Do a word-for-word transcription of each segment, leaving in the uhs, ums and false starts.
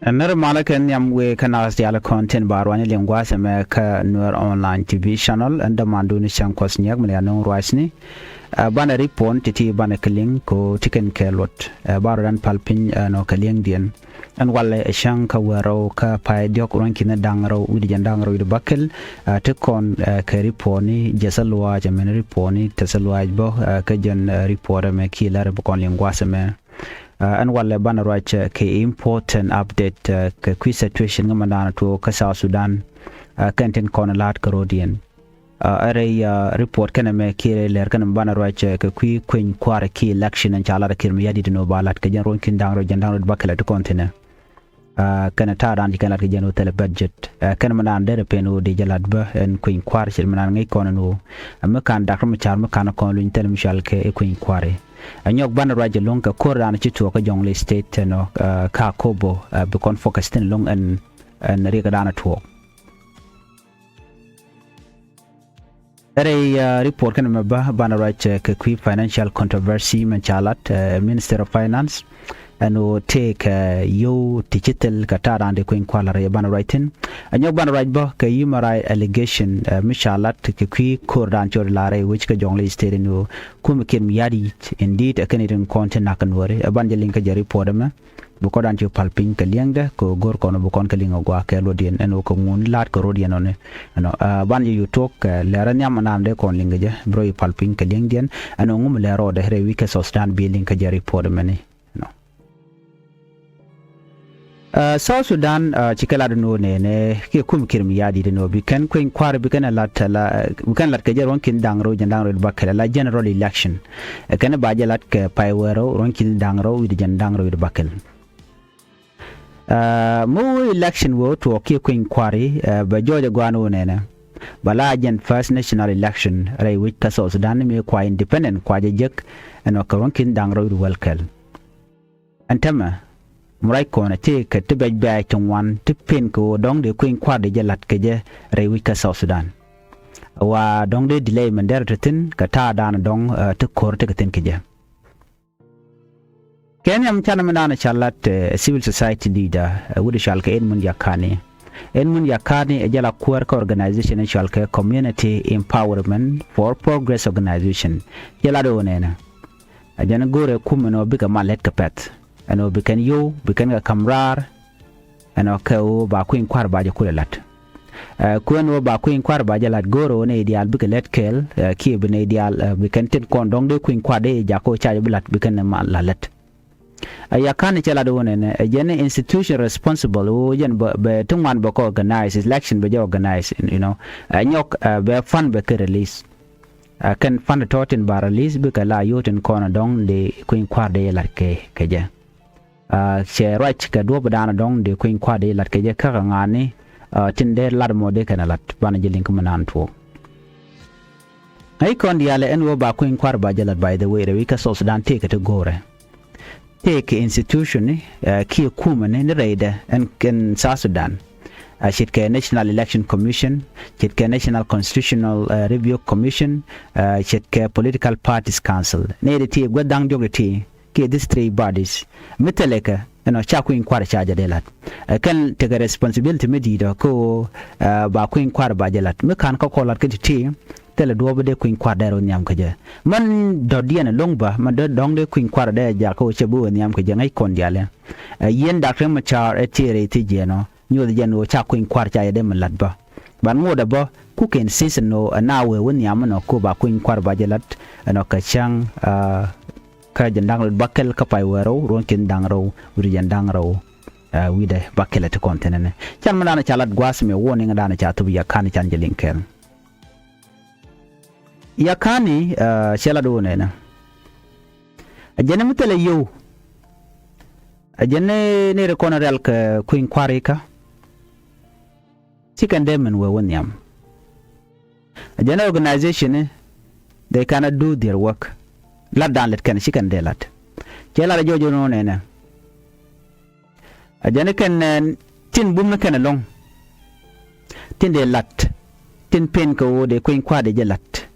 Nɛr malä kɛ nhiam wëë kä naath diaal kɔn tin ba ruany liŋ gua̱a̱th ɛmɛ kä Nuer Online T V channel. Ɛn dämandun cäŋ kuɔth nyiɛk mi lian nuŋ ruacni. Ɛ banɛ ripɔn ti̱ti̱ banɛ kɛ liŋ ko ti kɛn kɛ luɔt. Ɛ ba rɔdan pal piny ɛnɔ kɛ liŋdiɛn. Ɛn walɛ ɛ cäŋ kä wärɔw kä pay diɔk ruɔ̱n ki̱n da̱ŋ rɔw wi̱cdɛ jɛn da̱ŋ rɔw wi̱cdɛ bäkɛl. Ɛ ti kɔn ɛ kɛ ripɔni jɛ thil luaac ɛmɛn ripɔni te thil luaac bä ɛ kä jɛn ɛ ripɔt ɛmɛ kiɛ lär ɛ bi kɔn liŋ gua̱a̱th ɛmɛ. Ɛ ɛn walɛ banɛ ruac kɛ important update ɛ kɛ kui̱ situation ŋä mɛn da̱a̱n tuɔɔk kä South Sudan. Ɛ kɛn tin kɔn la̱a̱t kä ro̱diɛn. Ɛ rɛy ɛ ripot kɛnɛ mɛ kiɛ rɛy lɛr kɛnɛ mɛ banɛ ruac kɛ kui̱ kueny kua̱r kiɛ election ɛn ca lat ɛ Kiir Mayardit ɛn ɣöö ba lat kɛ jɛn ruɔ̱n ki̱n da̱ŋ rɛw jɛn da̱ŋ rɛw bäkɛl ɛ ti kɔn thi̱nɛ. Ɛ kɛnɛ ta̱a̱ da̱a̱n ci kɛn lat kɛ jɛn ɣöö thilɛ budget. Ɛ kɛnɛ mɛ da̱a̱n derɛ pen ɣöö dee jɛ lat bä ɛn kueny kua̱r ci mɛ da̱a̱n ŋäc kɔn ɛn ɣöö ɛ mi ka̱n Dak Riɛk Macar mi ka̱n kɔn luny thilɛ mi cual kɛ ɛ kueny kua̱ri. Ɛ nyɔk banɛ ruac ɛlɔ̱ŋ kɛ ko̱r da̱a̱n ci tuɔɔk kä Jonglei State ɛnɔ ɛ kä Akobo ɛ bi kɔn focus thi̱n ɛlɔ̱ŋ ɛn ɛn riɛk da̱a̱n tuɔɔk. Rɛy ɛ ripot kɛnɛ mɛ bä banɛ ruac kɛ kui̱ financial controversy mɛn ca lat ɛ Minister of Finance. Ɛn ɣöö tëëkɛ yio̱w ti ci thil kɛ ta̱a̱ da̱a̱n dee kueny kua̱r la rɛy banɛ ruac thi̱n. Ɛ nyɔk banɛ ruac bä kɛ human right allegation ɛ mi ca lat kɛ kui̱ ko̱r da̱a̱n cot la rɛy wec kä Jonglei State ɛn ɣöö kumɛ Kiir Mayardit indeed ɛ kɛn itin kɔn ti nak kɛ Nuääri ɛ banɛ jɛ liŋ kä jɛ ripot ɛmɛ. Bi kɔn dan ci pal piny kɛ liɛŋdɛ kɛ go̱r kɔn bi kɔn kɛ liŋ a gɔaa kɛ luɔtdiɛn ɛn ɣöö kɛ ŋun la̱a̱t kɛ ro̱diɛn ɔni. Ɛnɔ ɛ ban jɛ YouTube kɛ lɛrɛ nhiam ɛn dan dee kɔn liŋ kɛ jɛ bi rɔ ci pal piny kɛ liɛŋdiɛn ɛn ɣöö ŋu mi lɛr rɔɔdɛ rɛy wi̱c kä South Sudan bi liŋ kɛ jɛ ripot mɛni. Ɛnɔ ɛ South Sudan ɛ ci kɛ lat ɛn ɣöö nɛnɛ kiɛ kum Kiir Mayardit ɛn ɣöö bi kɛn kueny kua̱r bi kɛn ɛ lat ɛ la bi kɛn lat kɛ jɛ ruɔ̱n ki̱n da̱ŋ rɛw jɛn da̱ŋ rɛw bäkɛl ɛ la general election. Ɛ kɛn ba jɛ lat kɛ pay wärɔw ruɔ̱n ki̱n da̱ŋ rɛw wi̱cdɛ jɛn da̱ŋ rɛw wi̱cdɛ bäkɛl. Ɛ mi wä election wä tuɔɔk kiɛ kueny kua̱ri ɛ bɛ jɔɔc ɛ gua̱a̱n wä nɛnɛ. Bɛ la jɛn first national election rɛy wec kä South Sudan mi kua independent kua jɛ jek ɛnɔ kɛ ruɔ̱n ki̱n da̱ŋ rɛw wi̱cdɛ wäl kɛl. Ɛn täämɛ mi ruac kɔn ɛ tëëkɛ ti bɛc bɛ̈ɛ̈c ti ŋuan ti pen kɛ ɣöö dɔ̱ŋ dee kueny kua̱r dee jɛ la̱t kɛ jɛ rɛy wec kä South Sudan. Wa dɔ̱ŋ dee delay min derɛ te thi̱n kɛ ta̱a̱ da̱a̱n dɔ̱ŋ ɛ ti ko̱r tekɛ thi̱n kɛ jɛ. Kɛ nhiam canɛ mi da̱a̱n ca lat ɛ civil society leader ɛ wut cɔal kɛ Edmund Yakani. Edmund Yakani ɛ jɛ la kuäär kä organization ɛ cɔal kɛ Community Empowerment for Progress Organization. Cɛ lat ɣöö nɛnɛ ɛ jɛn go̱o̱rɛ kum ɛn ɣöö bikɛ mal lät kɛ pɛ̈th ɛn ɣöö bi kɛn yio̱w bi kɛn kɛ ka̱m raar. Ɛnɔ kɛ ɣöö ba kueny kua̱r ba jɛ kulɛ la̱t. Ɛ kuɛn ɣöö ba kueny kua̱r ba jɛ la̱t go̱o̱rɛ ɣöö nɛy diaal bikɛ lät kɛɛl ɛ kiɛ bi nɛy diaal ɛ bi kɛn tin kɔn dɔ̱ŋ dee kueny kua̱r dee jɛ jakä ɣöö ca jɛ bi la̱t bi kɛn ma la lät. Ɛ Yakani cɛ lat ɣöö nɛnɛ ɛ jɛn institution responsible ɣöö jɛn bɛ bɛ ti ŋuan bɛ kɛ organize election bɛ jɛ organize, you know. Ɛ nyɔk ɛ bɛ fund bɛ kɛ release. Ɛ kɛn fund tɔ̱ tin ba release bikɛ la yio̱w tin kɔn dɔ̱ŋ dee kueny kua̱r dee jɛ la̱t kɛ kɛ jɛ. Ɛ cɛ ruac kɛ duɔ̱ɔ̱p da̱a̱n dɔ̱ŋ dee kueny kua̱r dee la̱t kɛ jɛ kä kɛ ŋa̱a̱ni ɛ tin dee lat mɔ dee kɛn ɛ la̱t banɛ jɛ liŋ kä mi naan tuɔɔk. Ŋäc kɔn diaalɛ ɛn ɣöö ba kueny kua̱r ba jɛ la̱t, by the way, rɛy wec kä South Sudan tëëkɛ ti go̱o̱rɛ. Tëëkɛ institution ni ɛ kiɛ kumɛ ni ni rɛydɛ ɛn ɛn South Sudan. Ɛ ce̱tkɛ National Election Commission, ce̱tkɛ National Constitutional ɛ Review Commission, ɛ ce̱tkɛ Political Parties Council. Nɛy ti ti gua̱th da̱ŋ diɔ̱k ti ti kiɛ these three bodies mi thilɛ kɛ ɛnɔ ca kueny kua̱r ca jɛ dee la̱t. Ɛ kɛn tekɛ responsibility mi di̱i̱t ɔ kä ɣöö ɛ ba kueny kua̱r ba jɛ la̱t mi ka̱n kä kɔn la̱t kä ti̱ti̱. Thilɛ duɔ̱ɔ̱p dee kueny kua̱r dee rɔ nhiam kä jɛ mɛn dɔ̱diɛn ɛlɔ̱ŋ bä mɛn dee dɔ̱ŋ dee kueny kua̱r dee jakä ɣöö cɛ bi wä nhiam kä jɛ. Ŋäc kɔn diaalɛ ɛ yien Dak Riɛk Macar ɛ tëë rɛy thiec jiɛn ɔ nyoth jɛn ɣöö ca kueny kua̱r ca jɛ dee mi la̱t bä. Ban ŋot ɛ bä kukɛn season ɣöö ɛ na wee wä nhiam ɛnɔ ko ba kueny kua̱r ba jɛ la̱t ɛnɔ kɛ cäŋ ɛ kä jɛn da̱ŋ rɛw bäkɛl kä pay wärɔw ruɔ̱n ki̱n da̱ŋ rɛw wi̱cdɛ jɛn da̱ŋ rɛw. Ɛ wi̱cdɛ bäkɛl ɛ ti kɔn thi̱n ɛnɛ can mi da̱a̱n ca lat gua̱a̱th mɛ wä niŋ da̱a̱n ca thop Yakani can jɛ liŋ kɛɛl. Yakani ɛ cɛ lat wä nɛnɛ. Ɛ jɛn mi thilɛ yio̱w. Ɛ jɛn ni ri kɔn rial kɛ kueny kua̱r ikä. Ci kɛn dee min wee wä nhiam. Ɛ jɛn organization ni they cannot do their work. Lat da̱a̱n lät kɛn ci kɛn dee lat. Cɛ lat ɛ jɔɔc wä nɔ nɛnɛ. Ɛ jɛn ni kɛn ɛ tin bum ni kɛn ɛlɔ̱ŋ. Tin dee lat tin pen kɛ ɣöö dee kueny kua̱r dee jɛ lat.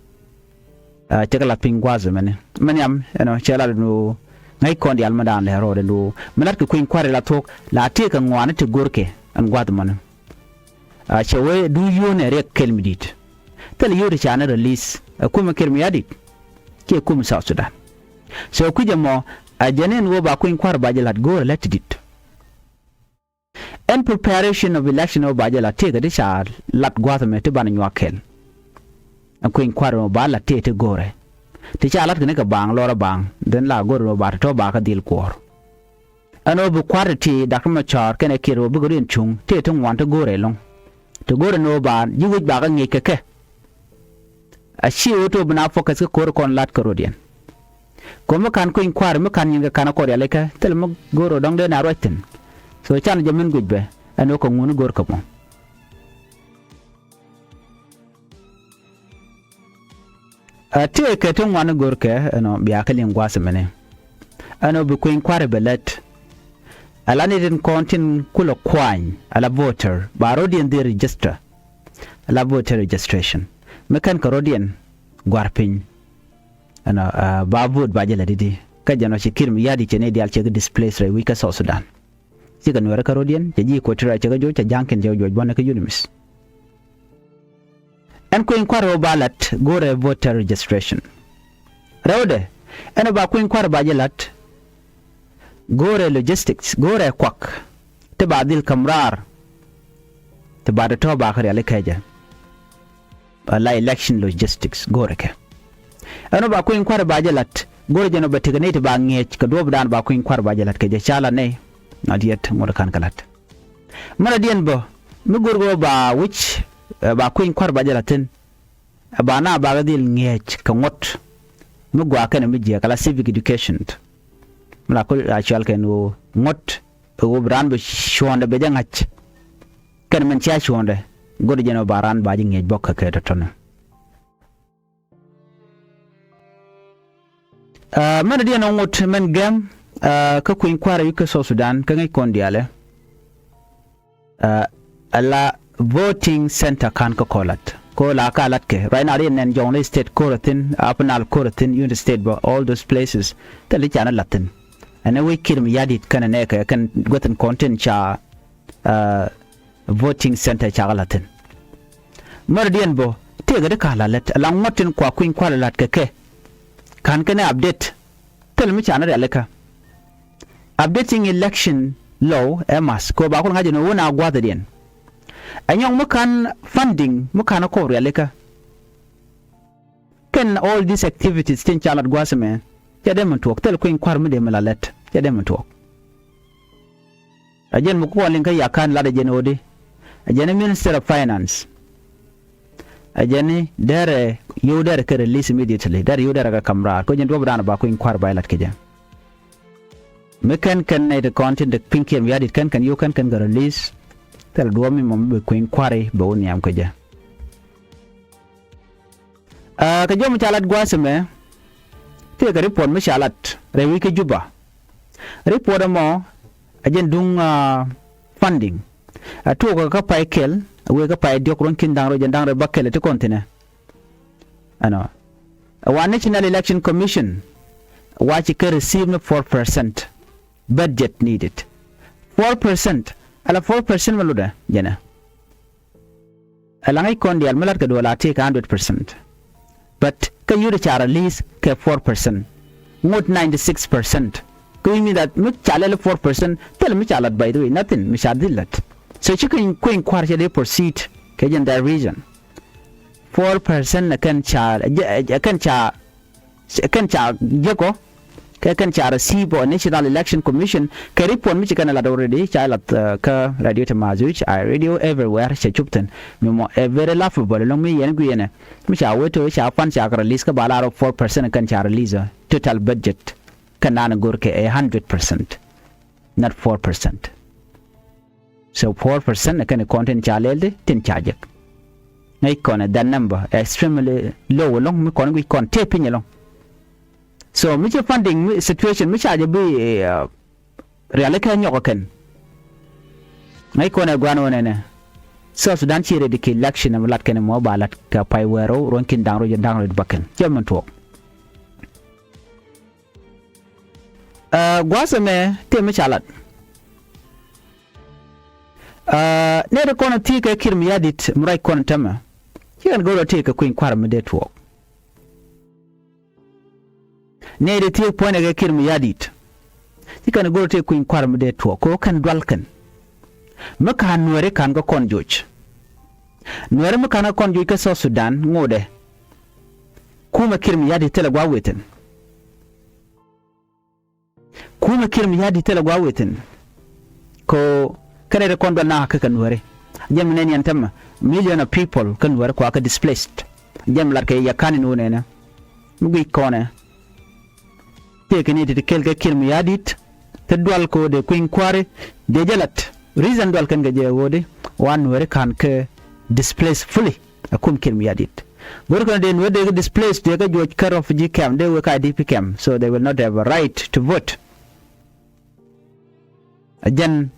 Ɛ cɛ kɛ lat piny gua̱a̱th ɛmɛni mɛ nhiam ɛnɔ cɛ lat ɛn ɣöö Ŋäc kɔn diaal mi daan lɛ rɔɔdɛ lo̱o̱ mi la̱t kɛ kui̱ny kua̱ri la thuɔ̱k la tëëkɛ ŋɔaani ti go̱rkɛ ɛn gua̱th mɔni. A cɛ wee duŋ yio̱o̱nɛ riɛk kɛl mi di̱i̱t. Thilɛ yio̱o̱ ti ca ni release ɛ kumɛ Kiir Mayardit kiɛ kumɛ South Sudan. So kui̱c ɛmɔ a jɛn in ɣöö ba kui̱ny kua̱ri ba jɛ la̱t go̱o̱rɛ lät ti di̱t. Ɛn preparation of election ɔ ba jɛ la tëëkɛ ti ca lat gua̱th ɛmɛ ti banɛ nyuak kɛl. Ɛn kui̱ny kua̱r ɛmɔ ba la tëë ti go̱rɛ ti ca lat kɛ ni kɛ baaŋ lɔrä baaŋ. Then la go̱rɛ ɛmɔ ba ti tɔ̱ ba kä dhil kuɔɔr. Ɛn ɣöö bi kua̱r ti ti Doctor Machar kɛnɛ Kiir ɣöö bikɛ riɛn cuŋ tëë ti ŋuan ti go̱rɛ ɛlɔ̱ŋ. Ti go̱rɛ ni ɣöö ba ji̱ wec ba kä ŋi̱i̱c kɛ kɛ. A ci ɣöö ti ɣöö bi na focus kä ko̱r kɔn lat kä rɔ̱diɛn. Ko̱ mi ka̱n kui̱ny kua̱r mi ka̱n nyin kɛ ka̱n a kɔr yalikä thil mi go̱o̱r ɣöö dɔ̱ŋ dee na ruac thi̱n. So can jɛ min guic bɛ ɛn ɣöö kɛ ŋuni go̱o̱r kɛ mɔ. A tëëkɛ ti ŋuan go̱o̱r kɛ ɛnɔ bia kä liŋ gua̱a̱th mini. Ɛn ɣöö bi kui̱ny kua̱r bɛ lät. Ala ni tin kɔn tin kulɛ kuany ala voter ba rɔ̱diɛn dhil register. Ala voter registration mi kɛn kɛ rɔ̱diɛn gua̱r piny. Ɛnɔ ba vote ba jɛ lɛ di̱t i̱ kä jɛn ɔ ci Kiir Mayardit cɛ ni diaal cɛ kɛ displace rɛy wi̱c kä South Sudan. Cikɛ Nuɛrä kä rɔ̱diɛn cɛ ji̱ Equatoria cɛ kɛ joc cɛ ja̱ŋkiɛn cɛ kɛ juɔc buɔ̱nɛ kä UNMISS. Ɛn kui̱ny kua̱r ɣöö ba la̱t go̱rɛ voter registration. Rɛwdɛ ɛn ɔ ba kui̱ny kua̱r ba jɛ la̱t go̱rɛ logistics go̱rɛ kuak ti ba dhil käm raar ti ba dee tɔ̱ ba kä rialikä jɛ. Ala election logistics go̱rɛ kɛ. Ɛn ɔ ba kui̱ny kua̱r ba jɛ la̱t go̱rɛ jɛn ɔ bɛ tekɛ nɛy ti ba ŋi̱eec kɛ duɔ̱ɔ̱pdan ba kui̱ny kua̱r ba jɛ la̱t kɛ jɛ ca la nɛy. Ŋa̱t yɛt ŋot ka̱n kɛ la̱t. Mänädiɛn bä mi go̱r ɣöö ba wi̱c ba kui̱ny kua̱r ba jɛ la̱t thi̱n. Ɛ ba na ba kɛ dhil ŋi̱eec kɛ ŋot mi gua̱a̱ kɛnɛ mi jiääk ala civic education. Mi la kui̱ a cual kɛn ɣöö ŋot ɛ ɣöö bi raan bɛ cuɔ̱ɔ̱ndɛ bɛ jɛ ŋa̱c. Kɛn min cia cuɔ̱ɔ̱ndɛ go̱r jɛn ɣöö ba raan ba ji̱ ŋi̱eec bɔk kɛ kɛ tɔ̱tɔ̱ni. Mɛn diɛn ɔ ŋot mɛn gɛm kä kui̱ny kua̱r a wi̱c kä South Sudan kä ŋäc kɔn diaalɛ. Ala voting center ka̱n kä kɔ lat kɔ la ka lat kɛ right now diɛn nɛn jɔŋni state ko̱r a thi̱n, Upper Nile ko̱r a thi̱n, Unity State bä, all those places. Thil i̱ canɛ la̱t thi̱n ɛn ɛ wec Kiir Mayardit kɛnɛ nɛɛkɛ kɛn guäthin kɔn tin ca voting center cakɛ la̱t thi̱n. Mär diɛn bä tëëkɛ di ka̱n la lät ala ŋuɔ̱t tin kua kui̱ny kua̱r la la̱t kɛ kɛ. Ka̱n kɛn ɛ update thil mi canɛ rialikä. Updating election law ɛ math kɛ ɣöö ba kul ŋa̱c ɛn ɣöö wä na gua̱thdiɛn. Ɛ nyɔk mi ka̱n funding mi ka̱n ɛ kɔp rialikä. Kɛn all these activities tin ca lat gua̱a̱th ɛmɛ cɛ dee min tuɔɔk thil kui̱ny kua̱r mi dee mi la lät cɛ dee min tuɔɔk. Ɛ jɛn mi kuɔn liŋ kä yakan lat ɛ jɛn ɣöödi ɛ jɛn i̱ Minister of Finance. Ɛ jɛn i̱ derɛ yio̱w derɛ kɛ release immediately derɛ yio̱w derɛ kɛ ka̱m raar kä jɛn duɔ̱pdan ba kui̱ny kua̱r ba ilat kɛ jɛ. Mi kɛn kɛn nɛy ti kɔn tin te piny Kiir Mayardit kɛn kɛn yio̱w kɛn kɛn kɛ release. Thil duɔ̱ɔ̱p mi mɔ mi bi kui̱ny kua̱ri bɛ wä nhiam kɛ jɛ. Aa, kɛ jɔm ca lat gua̱a̱th ɛmɛ. Tëëkɛ report mi ca lat rɛy wi̱c kä Juba. Report ɛmɔ ɛ jɛn duŋ funding. Ɛ tuɔɔkä kä pay kɛl ɛ wëë kä pay diɔ̱k ruɔ̱n ki̱n da̱ŋ rɛw jɛn da̱ŋ rɛw bäkɛl ɛ ti kɔn thi̱nɛ. Ɛnɔ ɛ wa National Election Commission wa ci kɛ receive ni four percent budget needed. Four percent ala four percent mi lutdɛ jɛnɛ. Ɛ la ŋäc kɔn diaal mi la̱tkɛ duɔl a tëëkɛ hundred percent. But kä yut ca release kɛ four percent. Ŋot ninety six percent. Kä wi̱c mi that mi ca lɛl four percent thil mi ca lat, by the way, nothing mi ca dhil lat. So ci kui̱ny kua̱r cɛ dee proceed kɛ jɛn that reason. Four percent ɛ kɛn ca ɛ kɛn ca Kɛn ca jiäk ɔ kɛ kɛn ca receive ɔ National Election Commission kɛ report mi ci kɛn ɛ lat already ca lat kä radio ti math wi̱c a radio everywhere cɛ cop thi̱n. Mi mɔ ɛ very laughable ɛlɔ̱ŋ mi yɛn guiɛnɛ mi ca wee to ca fund ca kɛ release kä ba lar ɔ four percent kɛn ca release ɔ total budget. Kɛn naan go̱r kɛ ɛ hundred percent, not four percent. So four percent ɛ kɛn kɔn tin ca lɛl ti tin ca jek. Ŋäc kɔn ɛ that number ɛ extremely low ɛlɔ̱ŋ mi kɔn guic kɔn tëë piny ɛlɔ̱ŋ. So mi ci funding mi situation mi ca jɛ bi rialikä nyɔk ɛ kɛn. Ŋäc kɔn ɛ gua̱n ɣän ɛnɛ. South Sudan ci ready kɛ election ɛmɛ lat kɛn ɛmɔ ba lat kɛ pay wɛɛr rɛw ruɔ̱n ki̱n da̱ŋ rɛw jɛ da̱ŋ rɛw bäkɛl jɛ mɛn tuɔɔk. Ɛ, gua̱a̱th ɛmɛ tëë mi ca lat. Ɛ, nɛy ti kɔn thiek kɛ Kiir Mayardit mi ruac kɔn tämɛ. Ci kɛn go̱r ɔ tëë kɛ kui̱ny kua̱r mi dee tuɔɔk. Nɛy ti thiek puɔ̱nydɛ kɛ Kiir Mayardit. Ci kɛn go̱r ɔ tëë kui̱ny kua̱r mi dee tuɔɔk kɛ ɣöö kɛn dual kɛn. Mi ka̱n Nuääri ka̱n kä kɔn joc. Nuääri mi ka̱n kä kɔn joc kä South Sudan ŋotdɛ. Kumɛ Kiir Mayardit thilɛ gua̱a̱th wëë thi̱n. Kumɛ Kiir Mayardit thilɛ gua̱a̱th wëë thi̱n. Kɛ ɣöö kɛn ɛ ti kɔn dual nakä kä Nuääri. Jɛn mi nɛn yɛn tämɛ million of people kä Nuääri kua kä displaced. Jɛn mi lat kɛ Yɛkan in ɣöö nɛnɛ. Mi guic kɔnɛ. Tëëkɛ ni ti ti kɛl kɛ Kiir Mayardit. Ti dual kɛ ɣöö dee kui̱ny kua̱ri dee jɛ lat. Reason dual kɛn kɛ jɛ ɣöö di wa Nuääri ka̱n kä displaced fully. Ɛ kum Kiir Mayardit. Go̱r kɛn dee Nuäär dee kɛ displaced dee kɛ juɔc kä refugee camp dee wek kä I D P camp. So they will not have a right to vote. Ɛ jɛn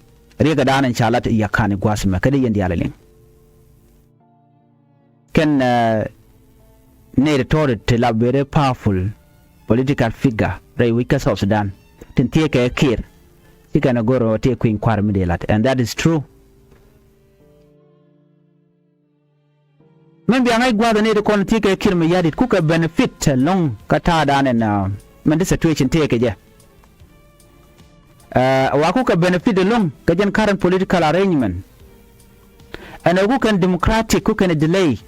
riɛk ɛ da̱a̱n in ca lat i̱ Yɛkan i̱ gua̱a̱th ɛmɛ kä dee yɛn diaal ɛ liŋ. Kɛn, ɛ, nɛy ti tɔ̱ɔ̱t ti la very powerful political figure rɛy wec kä South Sudan. Tin thiee kɛ Kiir. Ci kɛn ɛ go̱r ɔ tëë kui̱ny kua̱r mi dee lat. And that is true. Min bia ŋa̱c gua̱a̱th ni ti kɔn thiek kɛ Kiir Mayardit kukɛ benefit ɛlɔ̱ŋ kä ta̱a̱dan ɛn, ah, min ti situation tëëkɛ jɛ. Ah, wa kukɛ benefit ɛlɔ̱ŋ kä jɛn current political arrangement. Ɛn ɛ kukɛn democratic kukɛn delay.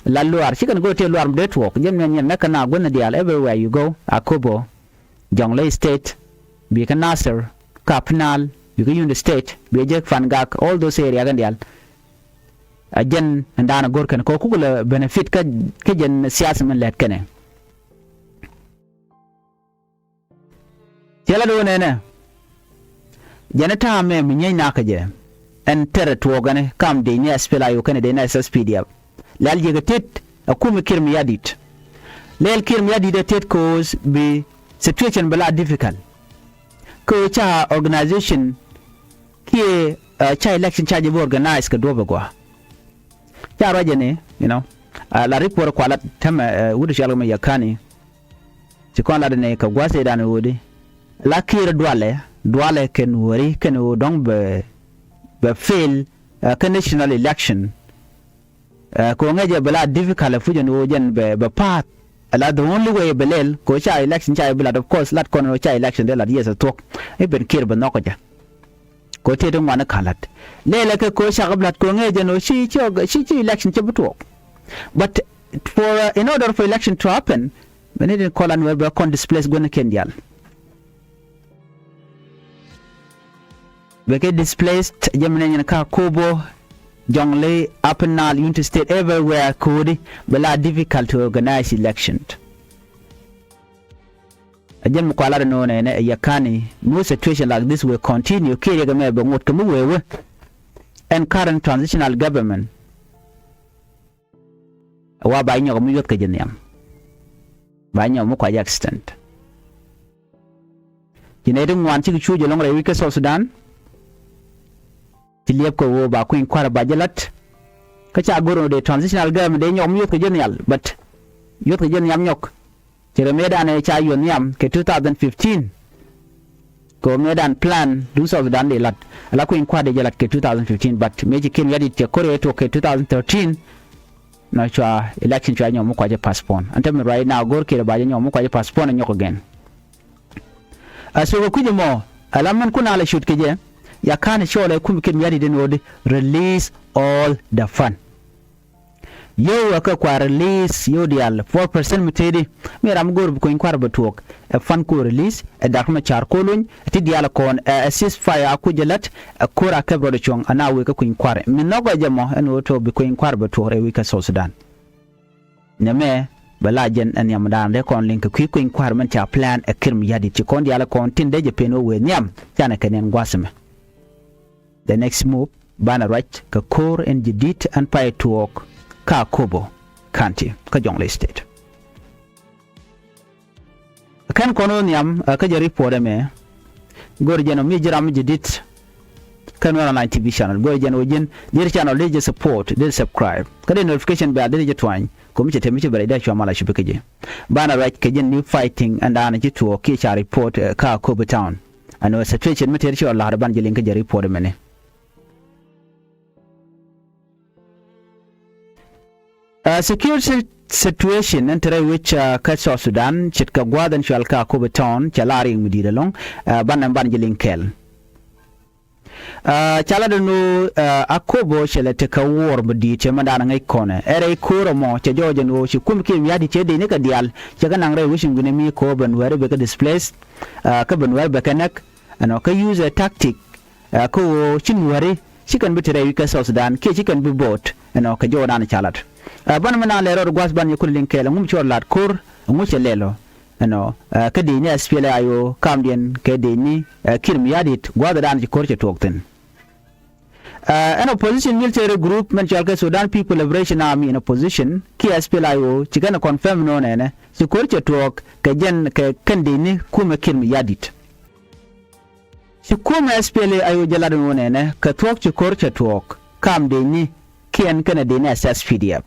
La luaar cikɛn go̱o̱r tëë luaar mi dee tuɔɔk jɛn mɛn yɛn nɛ kɛ na guänh diaal everywhere you go. Akobo, Jonglei State, bikɛ Nasir, Upper Nile, bikɛ Unity State, bikɛ jek Fangak, all those area kɛn diaal. A jɛn ɛn daanɛ go̱r kɛn kɛ kuk lɛ benefit kä, kä jɛn siasa min lɛt kɛnɛ. Cɛ la do̱n ɛnɛ. Jɛn ta̱a̱ mɛ mi nyieeny nakä jɛ. Ɛn tɛrɛ tuɔɔk ɛnɛ kam dee ni S P L A I O kɛnɛ dee ni S S P D F. Lɛl jiɛkɛ tet a kumɛ Kiir Mayardit. Lɛl Kiir Mayardit a tet ko̱o̱s bi situation bi la difficult. Kä ca organization kiɛ, uh, ca election ca jɛ bi organize kɛ duɔ̱p ɛ gɔaa. Ca ruacɛ ni, you know, uh, la report kua la tämɛ, uh, wut cɔal kɛ mɛ Yɛkani. Ci kɔn lat ni kɛ gua̱th idan ɣöödi. La Kiir dualɛ, dualɛ kɛn wääri kɛn ɣöö dɔ̱ŋ bɛ, bɛ fail, uh, kɛ national election. Uh, kɛ ɣöö ŋäcɛ bɛ la difficult ɛ puc ɛn ɣöö jɛn bɛ, bɛ pa̱a̱th. La the only way bɛ lɛl kɛ ɣöö ca election ca bi lat, of course lat kɔn ɣöö ca election dee lat, yes ɛ thuɔ̱k. I̱ ben Kiir bɛ nhɔk kɛ jɛ. Kɛ ɣöö tëë ti ŋuan i̱ ka̱n la̱t lɛɛlɛ kɛ kɛ ɣöö cakɛ bi la̱t kɛ ɣöö ŋäc jɛn ɣöö ci, ci, ci, ci election ci bi tuɔɔk. But for, uh, in order for election to happen, bɛ ni tin kɔl an wɛr bɛ kɔn displace guänikiɛn diaal. Bɛ kɛ displaced jɛ mi nɛ nyɛn ka Akobo, Jonglei, Upper Nile, Unity State, everywhere ko̱o̱di bɛ la difficult to organize election. A jɛn mi kua lat ɛn ɣöö nɛnɛ ɛ Yɛkani, no situation like this will continue, kiɛ riɛk ɛmɛ bɛ ŋot kɛ mi wee wee. Ɛn current transitional government. Ɛ wa ba nyɔk mi yuɔth kɛ jɛ nhiam. Ba nyɔk mi kua jɛ extend. Ci nɛy ti ŋuan cikɛ cuuc ɛlɔ̱ŋ rɛy wi̱c kä South Sudan. Ci liɛp kɛ ɣöö ba kui̱ny kua̱r ba jɛ la̱t. Kä ca go̱r ɛn ɣöö dee transitional government dee nyɔk mi yuɔth kɛ jɛ nhial, but yuɔth kɛ jɛ nhiam nyɔk. Ci rɛ mëëdan ɛ ca yuɔth nhiam kɛ two thousand fifteen. Kɛ ɣöö mëëdan plan duŋ South Sudan dee la̱t. Ala kui̱ny kua̱r dee jɛ la̱t kɛ two thousand fifteen, but mëë ci Kiir Mayardit cɛ ko̱r ɛ tuɔk kɛ two thousand thirteen. Nɔ cua election cua nyɔk mi kua jɛ postpone. Ɛn te mi right now go̱r Kiir ba jɛ nyɔk mi kua jɛ postpone ɛ nyɔk again. A thok ɛ kui̱c ɛmɔ, ɛ la mɛn kun a lɛ cut kɛ jɛ, Yɛkani cɔɔl ɛ kum Kiir Mayardit in ɣöödi release all the fund. Yio̱w ɛ kɛ kua release yio̱w diaal four percent mi tëëdi, mi ram go̱o̱r bi kui̱ny kua̱r bɛ tuɔɔk. Ɛ fund ku release, ɛ Dak Macar ku luny, ɛ ti diaal kɔn, ɛ, ɛ ceasefire a kuc ɛ la̱t, ɛ ko̱r a kɛp rɔɔdɛ cuɔ̱ŋ, ɛ na wëë kä kui̱ny kua̱r. Mi nhɔkɛ jɛ mɔ, ɛn ɣöö tɔ̱ bi kui̱ny kua̱r bɛ tuɔɔk rɛy wi̱c kä South Sudan. Nɛmɛ bɛ la jɛn ɛ nhiamdan dee kɔn liŋ kɛ kui̱ kui̱ny kua̱r mɛn ca plan ɛ Kiir Mayardit ci kɔn diaal kɔn tin dee jɛ pen wä wëë nhiam canɛ kɛ niɛn gua̱a̱th ɛmɛ. The next move banɛ ruac kɛ ko̱r in jadid ɛn pay tuɔɔk kä Akobo County kä Jonglei State. Kɛn kɔn wä nhiam, ɛ, kä jɛ report ɛmɛ. Go̱r jɛn ɔ mi ji̱ ram mi jadid. kä Nuɛr Online T V channel. Go̱o̱rä jɛn ɣöö ji̱n deri channel deri jɛ support, deri subscribe, kä deri notification bell deri jɛ tuany. Ko̱mi cɛ tɛm mi ci bɛ rɛy dee cua mal a cupi kä ji̱. Banɛ ruac kɛ jɛn new fighting ɛn daanɔ ci tuɔɔk kiɛ ca report, eh, kä Akobo Town. Ɛn ɣöö situation mi tëër ci ɣɔr la̱r banɛ jɛ liŋ kä jɛ report ɛmɛni. Uh, security situation ɛn te rɛy wec, uh, kä South Sudan ce̱tkɛ gua̱a̱th ɛn cɔal kä Akobo Town cɛ la riŋ mi di̱i̱t ɛlɔ̱ŋ, uh, banɛ banɛ jɛ liŋ kɛɛl. Uh, ca lat ɛn ɣöö, uh, Akobo cɛ lɛ tekɛ wuɔr mi di̱i̱t cɛ mɛn daanɔ ŋäc kɔnɛ. Ɛ rɛy ko̱r ɛmɔ cɛ jɔɔc ɛn ɣöö ci kum kiɛ mi ya̱di̱t cɛ dee ni kɛ diaal cɛ kɛ naŋ rɛy wec in guinɛ mi ko̱o̱p ɛn wääri bɛ kɛ displaced, uh, kä bɛ nuäär bɛ kɛ näk. Ɛnɔ kä use a tactic, uh, kä ɣöö ci nuääri ci kɛn bi te rɛy wi̱c kä South Sudan kiɛ ci kɛn bi bo̱o̱t, ɛnɔ kɛ jɔwdan ca lat. Uh, banɛ mi naath lɛ rɔɔd gua̱th banɛ jɛ kulɛ liŋ kɛɛl ɛŋu mi ci ɣɔr la̱t ko̱r, ɛŋu cɛ lɛl ɔ. Ɛnɔ, uh, kä dee ni S P L A I O kamdiɛn kɛ dee ni, uh, Kiir Mayardit gua̱a̱thdan ci ko̱r cɛ tuɔɔk thi̱n. Uh, ɛn opposition military group mɛn cɔal kɛ Sudan People Liberation Army in opposition kiɛ S P L A I O ci kɛn ɛ confirm nɔ nɛnɛ ci ko̱r cɛ tuɔɔk kɛ jɛn kɛ kɛn dee ni kumɛ Kiir Mayardit. Ci kumɛ S P L A I O jɛ lat ɛn ɣöö nɛnɛ kɛ thuɔ̱k ci ko̱r cɛ tuɔɔk kam dee ni kiɛn kɛnɛ dee ni S S P D F.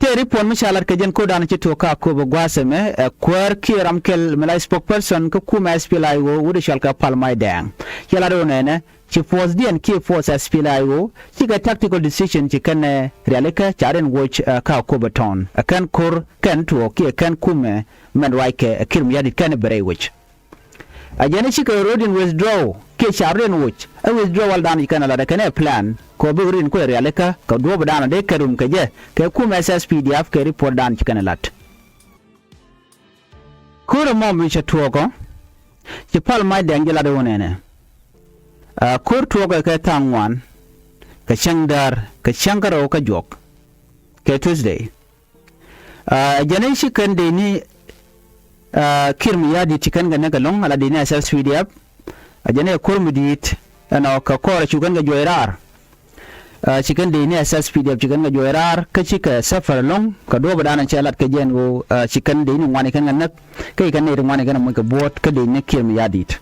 Tëë report mi ca lat kɛ jɛn ko̱r daanɔ ci tuɔɔk kä Akobo gua̱a̱th ɛmɛ, ɛ kuäär kiɛ ram kɛl mi la spokesperson kä kumɛ S P L A I O wut ɛ cɔal kɛ Pal Mac Dɛɛŋ. Cɛ lat ɣöö nɛnɛ ci force diɛn kiɛ force S P L A I O cikɛ tactical decision ci kɛn, eh, rialikä ca riɛn woc, eh, kä Akobo Town. Ɛ kɛn ko̱r kɛn tuɔɔk kiɛ kɛn kumɛ mɛn ruackɛ, eh, Kiir Mayardit kɛn bɛ rɛy woc. A jɛn cikɛ rɔ̱diɛn withdraw kiɛ ca rɔ̱diɛn woc. Ɛ withdrawal dan ci kɛn ɛ lat ɛ kɛn ɛ plan kɛ ɣöö bi rɔ̱diɛn kulɛ rialikä kɛ duɔ̱ɔ̱p dan dee kɛ rum kɛ jɛ kɛ kumɛ S S P D F kɛ report dan ci kɛn ɛ lat. Ko̱r ɛmɔ mi cɛ tuɔɔk ɔ ci Pal Mac Dɛɛŋ jɛ lat ɣöö nɛnɛ. Ah, ko̱r tuɔɔkɛ kɛ tha̱a̱ŋ ŋuan kɛ cäŋ däär kɛ cäŋ kärɔw kä juɔk kɛ Tuesday. Ah, jɛn i̱ ci kɛn dee ni, ah, Kiir Mayardit ci kɛn kɛ näk ɛlɔ̱ŋ ala dee ni S S P D F. A jɛn i̱ ko̱r mi di̱i̱t ɛnɔ kɛ kɔr cu kɛn kɛ juɔc raar. Ah, ci kɛn dee ni S S P D F ci kɛn kɛ juɔc raar kä cikɛ suffer ɛlɔ̱ŋ kɛ duɔ̱ɔ̱p dan cɛ lat kɛ jɛn ɣöö, ah, ci kɛn dee ni ŋuani kɛn kɛ näk kä ci kɛn nɛy ti ŋuani kɛn ɛ moc kɛ buɔ̱ɔ̱t kä dee ni Kiir Mayardit.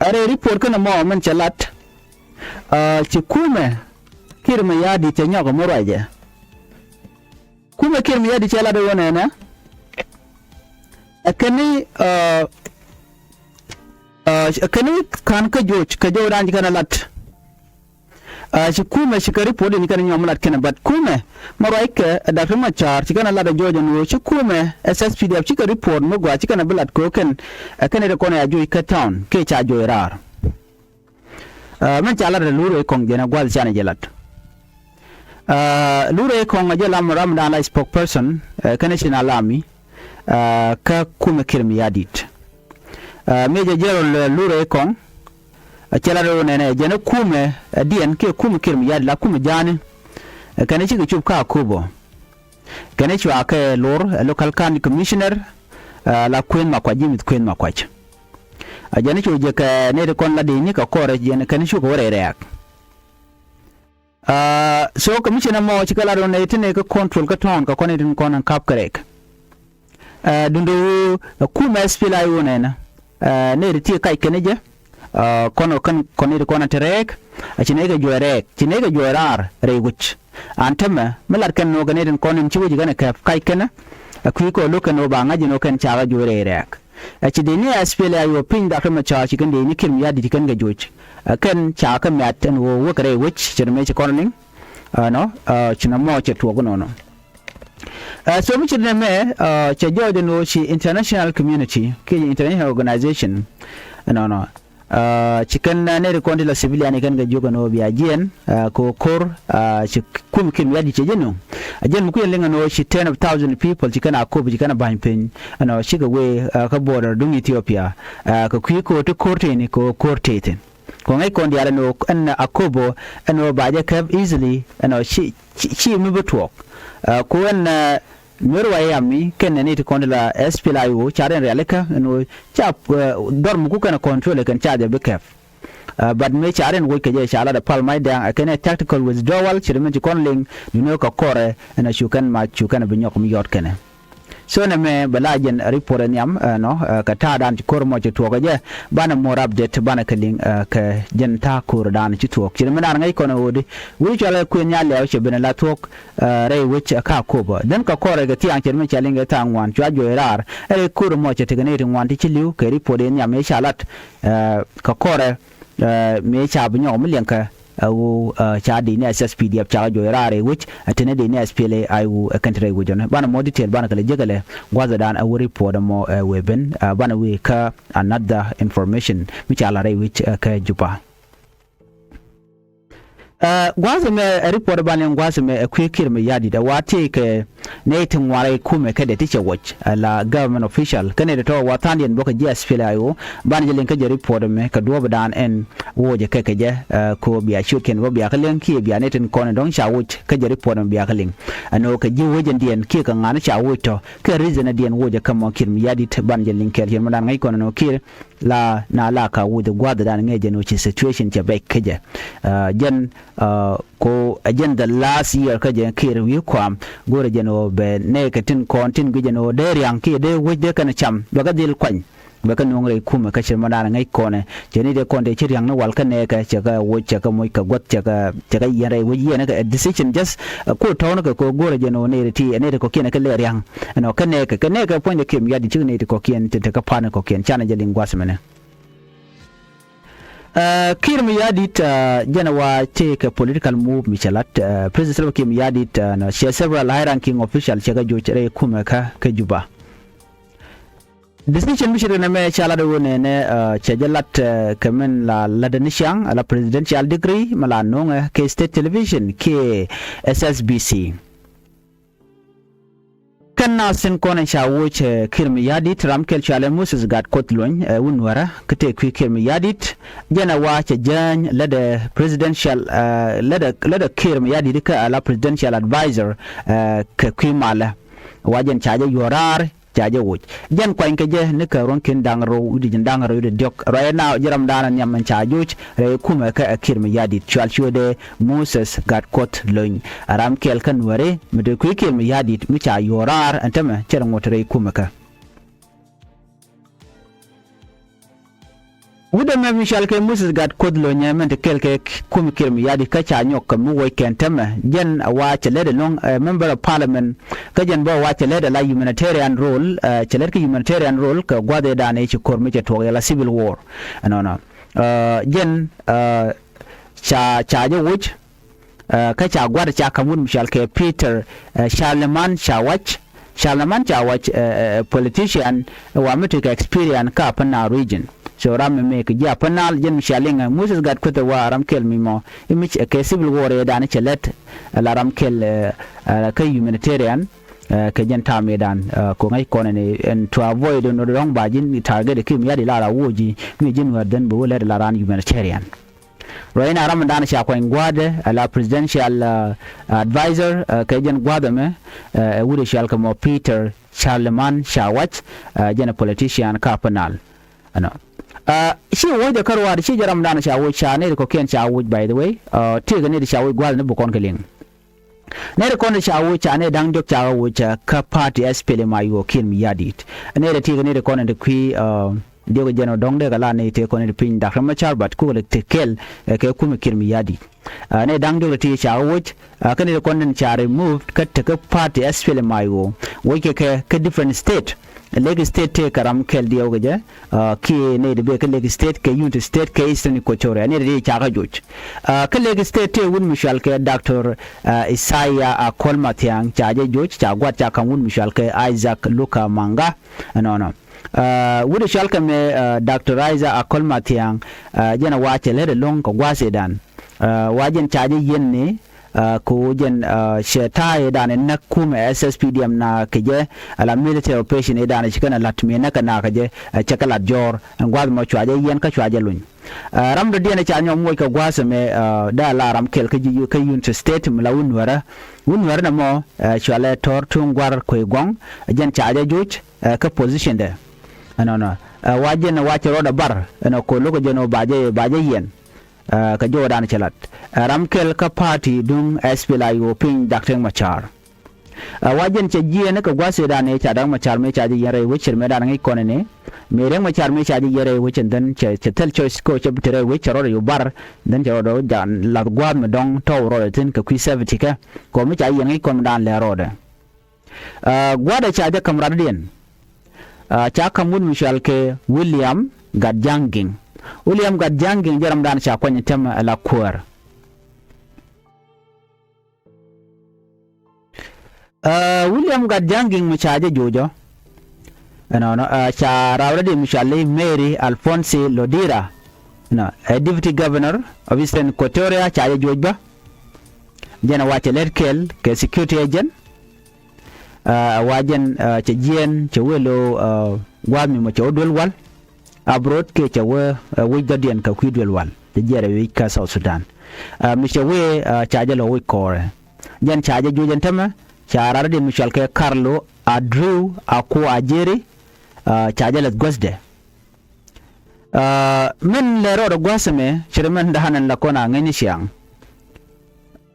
A rɛy report kɛn ɛmɔ mɛn cɛ lat, ah, ci kumɛ Kiir Mayardit cɛ nyɔk ɛmɔ ruacɛ. Kumɛ Kiir Mayardit cɛ lat ɛ ɣöö nɛnɛ ɛ kɛn i̱, ah, ah, ɛ kɛn i̱ ka̱n kä joc kɛ jɔwdan ci kɛn ɛ lat. Ah, ci kumɛ cikɛ report in kɛn nyɔm lat kɛn, but kumɛ mɛ ruackɛ, eh, Doctor Machar ci kɛn lat ɛ jɔɔc ɛn ɣöö ci kumɛ S S P D F cikɛ report mɛ gɔaa ci kɛn bi lat kɛ ɣöö kɛn, eh, kɛn ɛ kɔn ɛ a joc kä town kiɛ ca joc raar. Ah, mɛn ca lat ɛ Lur Ekong jɛn ɛ gua̱th canɛ jɛ lat. Ah, Lur Ekong ɛ jɛ lam ram dan la spokesperson, eh, kɛn ɛ cin alami. Ah, kä kumɛ Kiir Mayardit. Ah, Major General, eh, Lur Ekong, ah, cɛ lat ɣöö nɛnɛ jɛn ɛ kumɛ, eh, diɛn kiɛ kumɛ Kiir Mayardit la kumɛ ja̱a̱ni. Eh, kɛn ɛ cikɛ cop kä Akobo. Kɛn ɛ cua kɛ Lur, eh, local county commissioner, ah, la Kueth Makuac, James Kueth Makuac. Ah, jɛn ɛ cu jɛ kɛ nɛy ti kɔn la dee ni kɛ kɔrɛ jɛn kɛn ɛ cukɛ wä rɛy rɛ̈ɛ̈k. Ah, so commissioner mɔ cikɛ lat ɣöö nɛy ti nɛy kä control kä town kɛ kɔn itin kɔn ɛn kap kɛ rɛk. Ah, duundɛ ɣöö, ah, kumɛ S P L A I O nɛnɛ, ah, nɛy ti ti kac kɛn jɛ, ah, kɔn ɔ kɛn kɔn itin kɔn ɛn te rɛk, ah, ci nɛy kɛ juɔc rɛk, ci nɛy kɛ juɔc raar rɛy wec. An tämɛ mi lat kɛn nɔ kɛn itin kɔn in ci wec kɛn ɛ kɛp kac kɛn, ah, kui̱ kɛ lo̱k kɛn ɣöö ba ŋa̱c in ɣöö kɛn ca kɛ juɔc rɛy rɛk. Ɛ ci dee ni S P L A I O piny Doctor Machar ci kɛn dee ni Kiir Mayardit ci kɛn kɛ joc. Ɛ kɛn ca kɛ miat ɛn ɣöö wek rɛy wec cɛ rɛ mëë ci kɔn liŋ. Ɛnɔ, ɛ, ci nɔmɔ cɛ tuɔɔk nɔnɔ. Ɛ, so mi ci nɛmɛ, ɛ, cɛ jɔɔc ɛn ɣöö ci international community kiɛ international organization. Ɛnɔnɔ. Ɛ, ci kɛn, ɛ, nɛy ti kɔn ti la civilian kɛn kɛ jiök ɛn ɣöö bia jiɛn, ɛ, kɛ ɣöö ko̱r, ɛ, ci kum Kiir Mayardit cɛ jɛ nöŋ. Ɛ jɛn mi kui̱ ɛn liŋ ɛn ɣöö ci ten of thousand people ci kɛn a kop ci kɛn a ba̱ny piny. Ɛnɔ cikɛ wee, ɛ, kä border duŋ Ethiopia. Ɛ, kɛ kui̱ kɛ ɣöö ti ko̱r tëëni kɛ ɣöö ko̱r tëë thi̱n. Kɛ ɣöö ŋäc kɔn diaal ɛn ɣöö ɛn a kopo ɛn ɣöö ba jɛ kɛp easily ɛnɔ ci, ci, ci mi bi tuɔɔk. Ɛ, ku ɛn, ɛ, Nuer White Army kɛn nɛy ti kɔn ti la S P L A I O ca rɛn rialikä ɛn ɣöö ca, ɛ, dhɔr mi ku kɛn control ɛ kɛn ca jɛ bi kɛp. Ɛ, but mëë ca rɛn woc kɛ jɛ ca lat ɛ Pal Mac Dɛŋ ɛ kɛn ɛ tactical withdrawal ci ri min ci kɔn liŋ duundɛ kɛ kɔrɛ ɛn ɛ cu kɛn mac cu kɛn ɛ bi nyɔk mi yɔt kɛnɛ. So nɛmɛ bɛ la jɛn report ɛ nhiam ɛnɔ kɛ ta̱a̱ dan ci ko̱r mɔ ci tuɔɔk ɛ jɛ. Banɛ more update banɛ kɛ liŋ kɛ jɛn ta̱a̱ ko̱r dan ci tuɔɔk ci nɛmɛ dan ŋäc kɔn ɛ ɣöödi. Wi̱c cɔl ɛ kuën nya lɛɛw cɛ ben ɛ la tuɔɔk rɛy wec ɛ ka kopä dhän kɛ kɔrɛ kɛ thiaŋ cɛ mi ca liŋ kɛ tha̱a̱ŋ ŋuan cua juɔc raar ɛ rɛy ko̱r mɔ cɛ tekɛ nɛy ti ŋuan ti ci li̱w kɛ report ɛ nhiam ɛ ca lat kɛ kɔrɛ. Mëë ca bi nyɔk mi liɛŋkɛ ɛ wu ca di ni S S P D F ca kɛ juɔc raar rɛy wec ɛ teni di ni S P L A I wu ɛ kɛn ti rɛy wec ɔni banɛ mɔ detail banɛ kɛ lɛ jek ɛ lɛ gua̱thɛ dan ɛ wu report ɛmɔ ɛ wee ben banɛ wee kä another information mi ca la rɛy wec ɛ kɛ Juba. Gua̱a̱th ɛmɛ ɛ report ban liŋ gua̱a̱th ɛmɛ ɛ kui̱ Kiir Mayardit ɛ wa tëëkɛ nɛy ti ŋuarɛ kumɛ kädɛ ti cɛ wuɔc ɛ la government official kä nɛy ti tɔ̱ wa tha̱a̱ŋdiɛn bäkɛ ji̱ S P L A I O. Ban jɛ liŋ kä jɛ report ɛmɛ kɛ duɔ̱ɔ̱pdan ɛn wuɔcɛ kɛ kɛ jɛ. Ko bia ciötkiɛn bä bia kä liŋ kiɛ bia nɛy tin kɔn in dɔ̱ŋ ca wuɔc kä jɛ report ɛmɛ bia kä liŋ ɛn ɣöö kɛ ji̱ wecɛndiɛn kiɛ kɛ ŋa̱n ca wuɔc tɔ̱ kɛ reason ɛdiɛn wuɔcɛ kä mɔ Kiir Mayardit ban jɛ liŋ kɛɛl ciɛn mɔ dan ŋäc kɔn ɛn ɣöö Kiir la na la ka wuth gua̱th dan ŋɛ jɛn wä ci situation cɛ bɛc kä jɛ. Jɛn ko a jɛn the last year kä jɛ Kiir wi̱i̱ kuam go̱rɛ jɛn wä bɛ nɛ kɛ tin kɔn tin gui̱ jɛn wä dee riaŋ kiɛ dee wec dee kɛn cam bɛ kä dhil kuany bɛ kä nuŋ rɛy kumɛ kä cɛ mɔ dan ŋäc kɔnɛ cɛ ni dee kɔn dee ci riaŋ ni wal kä nɛ kɛ cɛ kä wec cɛ kä moc kä gua̱th cɛ kä cɛ kä yɛn rɛy wec yɛn kɛ decision just ko tɔ̱ɔ̱n kɛ ko go̱rɛ jɛn wä nɛ ti nɛ ti kɔkiɛn kɛ lɛ riaŋ. Ɛnɔ kɛ nɛ kɛ kɛ nɛ kɛ puɔ̱ny dee Kiir Mayardit cik nɛ ti kɔkiɛn ti ti kä pan kɔkiɛn canɛ jɛ liŋ gua̱th mɛnɛ. Kiir Mayardit jɛn wa cɛ kɛ political move mi cɛ lat President Salva Kiir Mayardit nɔ cɛ several high ranking official cɛ kɛ joc rɛy kumɛ kä kɛ Juba. Decision mi cɛ rɛ nɛ mɛ ca lat wä nɛ nɛ cɛ jɛ lat kɛ min la lat ni ciaŋ la presidential decree mi la noŋɛ kɛ state television kɛ S S B C. Kɛn na sin kɔn ca woc Kiir Mayardit ram kɛl cualɛ Moses Gat Kuoth Lony ɛ wun wärä kä tëë kui̱ Kiir Mayardit. Jɛn ɛ wa cɛ jäny lätdɛ presidential lätdɛ lätdɛ Kiir Mayardit kä ala presidential advisor kɛ kui̱ malä. Wa jɛn ca jɛ yuɔ̱r raar ca jɛ woc jɛn kuany kɛ jɛ ni kɛ ruɔ̱n kin da̱ŋ rɛw wi̱cdɛ ji̱n da̱ŋ rɛw wi̱cdɛ diɔ̱k ruac ɛ na ji̱ ram da̱a̱n ɛ nhiam ɛn ca joc rɛy kumɛ kä ɛ Kiir Mayardit cual ciötdɛ Moses Gat Kuoth Lony. Ɛ ram kɛl kä nuääri mi te kui̱ Kiir Mayardit mi ca yuɔ̱ɔ̱r raar ɛn tämɛ cɛ rɛ ŋot rɛy kumɛ kä. Wut ɛmɛ mi cɔal kɛ Moses Gat Kuoth Lony ɛ mɛn te kɛl kɛ kum Kiir Mayardit kä ca nyɔk kɛ mi woc kɛn tämɛ jɛn ɛ wa cɛ lɛt ɛlɔ̱ŋ ɛ member of parliament. Kä jɛn bä wa cɛ lɛt ɛ la humanitarian role ɛ cɛ lɛt kɛ humanitarian role kɛ gua̱th ëëdan ëë ci ko̱r mi cɛ tuɔɔk yɛ la civil war. Ɛnɔnɔ jɛn ca ca jɛ woc. Kä ca gua̱t ca ka̱m wut mi cɔal kɛ Peter Charleman ca wac. Charleman ca wac politician wa mi tekɛ experience kä Upper Nile region. So ram mi mëë kɛ ji̱ Upper Nile jɛn mi cɔal iŋɛ Moses Gat Kuoth ɛ wa ram kɛl mi mɔ i̱ mi kɛ civil war ëë dan cɛ lɛt la ram kɛl kä humanitarian. Kɛ jɛn ta̱a̱ mëë dan ko ŋäc kɔn ɛn to avoid ɛn rɔ̱ŋ ba ji̱n target ɛ Kiir Mayardit la ra woc ji̱ mi ji̱n wär dhän bɛ wä lɛt la ran humanitarian. Ruac in a ram in dan ca kuany gua̱a̱dɛ ɛ la presidential advisor kɛ jɛn gua̱a̱dɛ mɛ ɛ wut ɛ cɔal kɛ mɔ Peter Charleman ca wac. Jɛn ɛ politician kä Upper Nile. Ɛnɔ ci woc dɛ kä ruaad ci jɛ ram in dan ca woc ca nɛy ti kɔ̱kiɛn ca woc by the way. Tëëkɛ nɛy ti ca woc gua̱a̱dɛ ni bi kɔn kɛ liŋ. Nɛy ti kɔn ti ca woc ca nɛy da̱ŋ diɔ̱k ca kɛ woc kä party S P L M I O Kiir Mayardit. Nɛy ti tëëkɛ nɛy ti kɔn ti kui̱ diɔk jɛn ɔ dɔ̱ŋ dee kɛ la nɛy tëë kɔn ti piny Doctor Machar but kukɛ lɛ te kɛl kɛ kumɛ Kiir Mayardit. Nɛy da̱ŋ diɔk ti tëë ca woc kä nɛy ti kɔn ti ca remove kä tekä party S P L M I O woc kɛ kɛ kä different state. Lake State tëë kɛ ram kɛl diɛw kɛ jɛ kiɛ nɛy ti bee kä Lake State kɛ Unity State kɛ Eastern Equatoria nɛy ti tëë ca kɛ joc. Kä Lake State tëë wut mi cɔal kɛ Doctor Isaiah Akol Mathiang ca jɛ joc ca gua̱t ca ka̱m wut mi cɔal kɛ Isaac Luka Manga. Ɛnɔnɔ wut cɔal kɛ mɛ Doctor Isaac Akol Mathiang jɛn a wa cɛ lät ɛlɔ̱ŋ kɛ gua̱a̱th ëëdan. Wa jɛn ca jɛ yiɛn ni kɛ ɣöö jɛn cɛ ta̱a̱ ëëdan ɛ näk kumɛ S S P D F na kɛ jɛ ala military operation ëëdan ci kɛn ɛ la̱t mi näk kɛ na kɛ jɛ cɛ kɛ la̱t jɔ̱ɔ̱r ɛn gua̱a̱th mɔ cua jɛ yiɛn kä cua jɛ luny. Ram dɔ̱diɛn ɛ ca nyɔk muɔc kɛ gua̱a̱th ɛmɛ dee a la ram kɛl kä ji̱ kä Unity State mi la wun nuärä wun nuärä nɛ mɔ cualɛ tɔ̱r tuŋ gua̱r kuec gɔ̱ŋ. Jɛn ca jɛ joc kä position dɛ ɛnɔnɔ wa jɛn wa cɛ rɔɔdɛ bar ɛnɔ ko lo̱k jɛn ɔ ba jɛ ba jɛ yiɛn. Kɛ jɔwdan cɛ lat ram kɛl kä party duŋ S P L I O piny Dak Riek Machar. Ɛ wa jɛn cɛ jiɛɛn kɛ gua̱a̱th ëëdan ëë ca Riɛk Macar mëë ca jɛ yiɛn rɛy wec cir mëëdan ŋäc kɔn ɛnɛ. Mëë Riɛk Macar mëë ca jɛ yiɛn rɛy wec ɛn dhän cɛ cɛ thil choice kɛ cɛ bi te rɛy wec cɛ rɔɔdɛ yo̱ bar. Dhän cɛ rɔɔdɛ ja̱ lath gua̱a̱th mi dɔ̱ŋ tɔ̱w rɔɔdɛ thi̱n kɛ kui̱ safety kɛ kɔ mi ca yiɛn ŋäc kɔn mi daan lɛ rɔɔdɛ. Ɛ gua̱a̱dɛ ca jɛ ka̱m radɔ̱diɛn. Ɛ ca ka̱m wut mi cɔal kɛ William Gatjang Ging. William Gatjang Ging jɛ ram daan ca kuany tɛm ɛ la kuäär. Ɛ William Gatjang Ging mi ca jɛ juɔcɔ. Ɛnɔnɔ ɛ ca raw rɛ di mi cɔal i̱ Mary Alphonse Lodira. Ɛnɔ ɛ Deputy Governor of Eastern Equatoria ca jɛ juɔc bä. Jɛn ɛ wa cɛ lɛt kɛl kɛ security agent. Ɛ wa jɛn ɛ cɛ jiɛɛn cɛ wëë lo̱o̱ ɛ gua̱a̱th mi mɔ cɛ wä duel wal. Abroad kɛ cɛ wä ɛ wec dɔ̱diɛn kɛ kui̱ duel wal cɛ jiɛɛr ɛ wec kä South Sudan. Ɛ mi cɛ wëë ɛ ca jɛ lɔ wec kɔɔrɛ. Jɛn ca jɛ juɔc ɛn tämɛ ca raar diɛn mi cɔal kɛ Carlo Adriu Aku Ajeri. Ɛ ca jɛ lɛth guäthdɛ. Ɛ min lɛ rɔɔdɛ guäth ɛmɛ ci ri min da̱a̱n ɛn la kɔn a ŋäcni ciaŋ.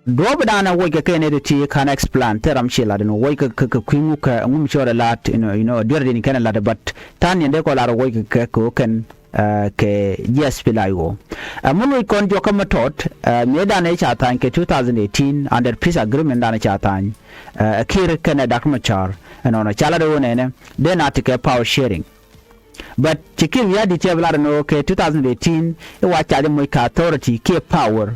Duɔ̱ɔ̱p dan a woc kɛ kɛn ɛ ti ti kan explain thil ram ci lat ɛn woc kɛ kɛ kui̱ ŋuk kɛ ŋum cɔɔdɛ lat, you know, you know, duer din kɛn ɛ lat, but ta̱a̱n yɛn dee kɔ lar woc kɛ kɛ kɛ kɛn ɛ kɛ jiɛth pi la yuɔ. Ɛ mi loc kɔn jɔkä mi tɔt ɛ mëë dan ɛ ca tha̱a̱ny kɛ two thousand eighteen under peace agreement dan ɛ ca tha̱a̱ny ɛ Kiir kɛnɛ Dak Macar ɛnɔnɔ ca lat ɛ wä nɛnɛ dee na ti kɛ power sharing. But ci Kiir Mayardit cɛ bi lar ɛn ɣöö kɛ two thousand eighteen i̱ wa ca jɛ moc kɛ authority kiɛ power.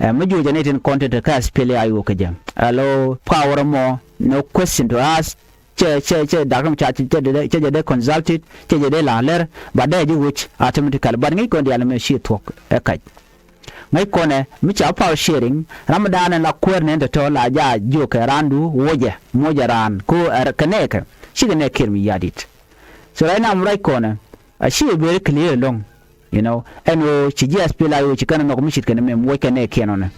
Ɛ mi juɔcɛ ni tin kɔn ti te kä SPLA-IO kä jɛ. Alo power ɛmɔ, no question to ask. Cɛ cɛ cɛ Dak Macar cɛ cɛ jɛ dee consulted, cɛ jɛ dee la lɛr, but dee ji̱ woc automatically. But ŋäc kɔn diaal ɛmɛ ci thuɔ̱k ɛ kac. Ŋäc kɔnɛ mi ca power sharing ram mi daanɛ la kuäär nɛn tɔ̱tɔ̱ la ja jiök kɛ raandu wocɛ muɔcɛ raan ko ɛ kɛ nɛɛkɛ. Cikɛ nɛɛ Kiir Mayardit. So right now mi ruac kɔnɛ a ci ɛ very clear ɛlɔ̱ŋ. You know ɛn ɣöö ci ji̱ SPLA-IO ci kɛn ɛ nhɔk mi cit kɛn ɛ mɛm woc kɛn ɛ kiɛn ɔnɛ.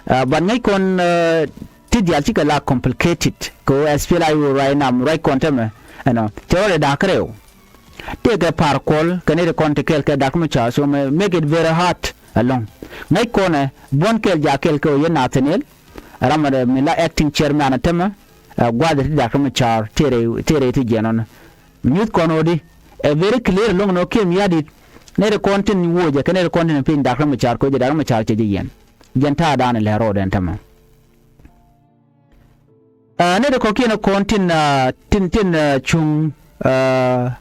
Ɛ but ŋäc kɔn ɛ ti diaal cikɛ la complicated kɛ ɣöö SPLA-IO right now mi ruac kɔn tämɛ ɛnɔ cɛ rɔɔdɛ da̱a̱k kärɛw. Tëëkɛ Par Kuol kɛ nɛy ti kɔn ti kɛɛl kɛ Dak Macar, so make it very hard ɛlɔ̱ŋ. Ŋäc kɔnɛ buɔ̱n kɛɛl jaak kɛɛl kɛ ɣöö yɛn Nathaniel ram mi la acting chairman tämɛ ɛ gua̱a̱th ti Dak Macar tëë rɛy ti jiɛn ɔnɛ. Nyuth kɔn ɣöö di ɛ very clear ɛlɔ̱ŋ ɛn ɣöö Kiir Mayardit nɛy ti kɔn tin wocɛ kɛ nɛy ti kɔn tin piny Dak Macar kɛ ɣöö jɛ Dak Macar cɛ jɛ yiɛn. Jɛn ta̱a̱ daanɛ lɛ rɔɔdɛ ɛn tämɛ. Ɛ nɛy ti kɔ̱kiɛn kɔn tin ɛ tin tin ɛ cuŋ ɛ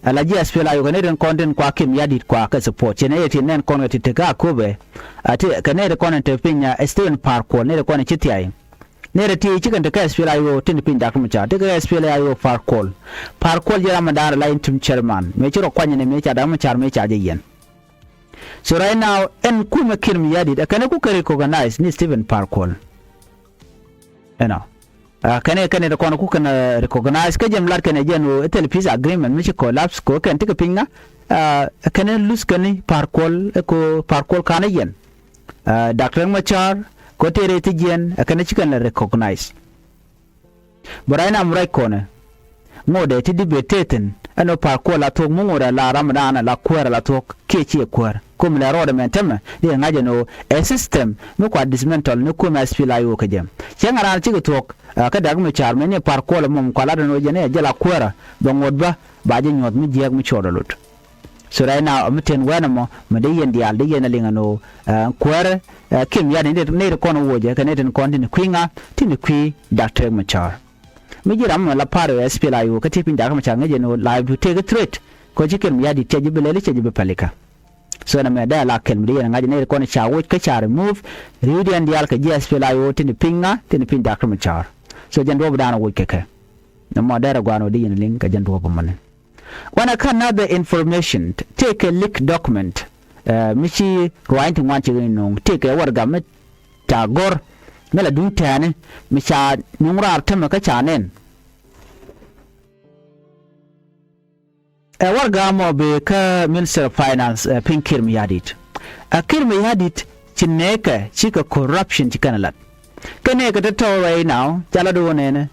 ɛ la ji̱ SPLA-IO kɛ nɛy ti kɔn tin kua Kiir Mayardit kua kɛ support. Ciɛ nɛy ti nɛn kɔn kɛ ti te kä Akobo ɛ ti kɛ nɛy ti kɔn tin te piny ɛ Stephen Par Kuol nɛy ti kɔn ci thiay. Nɛy ti ti cikɛn te kä SPLA-IO tin piny Dak Macar ti kɛ SPLA-IO Par Kuol. Par Kuol jɛ ram mi da̱a̱n rɛ la interim chairman mëë ci rɔ kuany ni mëë ca Dak Macar mëë ca jɛ yiɛn. So right now ɛn kumɛ Kiir Mayardit ɛ kɛn ɛ ku kɛ recognize ni Stephen Par Kuol. Ɛnɔ ɛ kɛn ɛ kɛn ɛ kɔn ku kɛn recognize kä jɛ mi lat kɛn ɛ jɛn ɣöö ɛ thil peace agreement mi ci collapse kɛ ɣöö kɛn ti kɛ piny ŋa. Ɛ kɛn ɛ lose kɛn ni Par Kuol ɛ kɛ ɣöö Par Kuol ka̱n ɛ yɛn. Ɛ Dak Riek Macar kɛ ɣöö tëë rɛy ti jiɛn ɛ kɛn ɛ ci kɛn lɛ recognize. Bä ruac nam ruac kɔnɛ ŋotdɛ ti debate tëë thi̱n ɛn ɣöö Par Kuol a thuɔ̱k mi ŋotdɛ la ram dan la kuäär la thuɔ̱k kiɛ ciɛ kuäär. Kum lɛ rɔɔdɛ mɛn tämɛ di ŋa̱c ɛn ɣöö ɛ system mi kua dismantle ni kum SPLA-IO kɛ jɛ. Cäŋ a raan cikɛ thuɔ̱k ɛ kä Dak Macar mɛn ni Par Kuol ɛmɔ mi kua lat ɛn ɣöö jɛn ɛ jɛ la kuäärä bɛ ŋot bä ba jɛ nyuɔ̱th mi jiääk mi cuɔt ɛ lot. So right now mi tin wɛn ɛmɔ mi dee yɛn diaal dee yɛn ɛ liŋ ɛn ɣöö ɛ kuäärä ɛ Kiir Mayardit nɛy ti kɔn wocɛ kɛ nɛy tin kɔn tin kui̱ ŋa tin kui̱ Dak Riek Macar. Mi ji̱ ram mɛ la pa̱a̱r ɛ SPLA-IO kä ti piny Dak Macar ŋäc ɛn ɣöö life du tëëk threat. Kɔ ci Kiir Mayardit cɛ ji̱ bi lɛli cɛ ji̱ bi pälikä. So nɛ mɛ dee la kɛl mi di yɛn ŋa̱c nɛy ti kɔn ca woc kä ca remove ri̱wdiɛn diaal kɛ ji̱ SPLA-IO tin piny ŋa tin piny Dak Macar. So jɛn duɔ̱ɔ̱p dan woc kɛ kɛ. Nɛ mɔ dee rɛ gua̱a̱n ɣöö di yɛn liŋ kɛ jɛn duɔ̱ɔ̱p mɔni. Wanɛ kä another information tëëkɛ leak document. Ɛ mi ci ruaacni ti ŋuan ci ɣöö nuŋ tëëkɛ warɛga mi ca gɔ̱r mi la duŋ tɛ̈ɛ̈ni mi ca nuŋ raar tämɛ kä ca nɛn. Ɛ warɛga mɔ bee kä Minister of Finance ɛ piny Kiir Mayardit. Ɛ Kiir Mayardit ci nɛɛkɛ cikɛ corruption ci kɛn ɛ lat. Kɛ nɛɛkɛ te tɔ̱ right now ca lat ɣöö nɛnɛ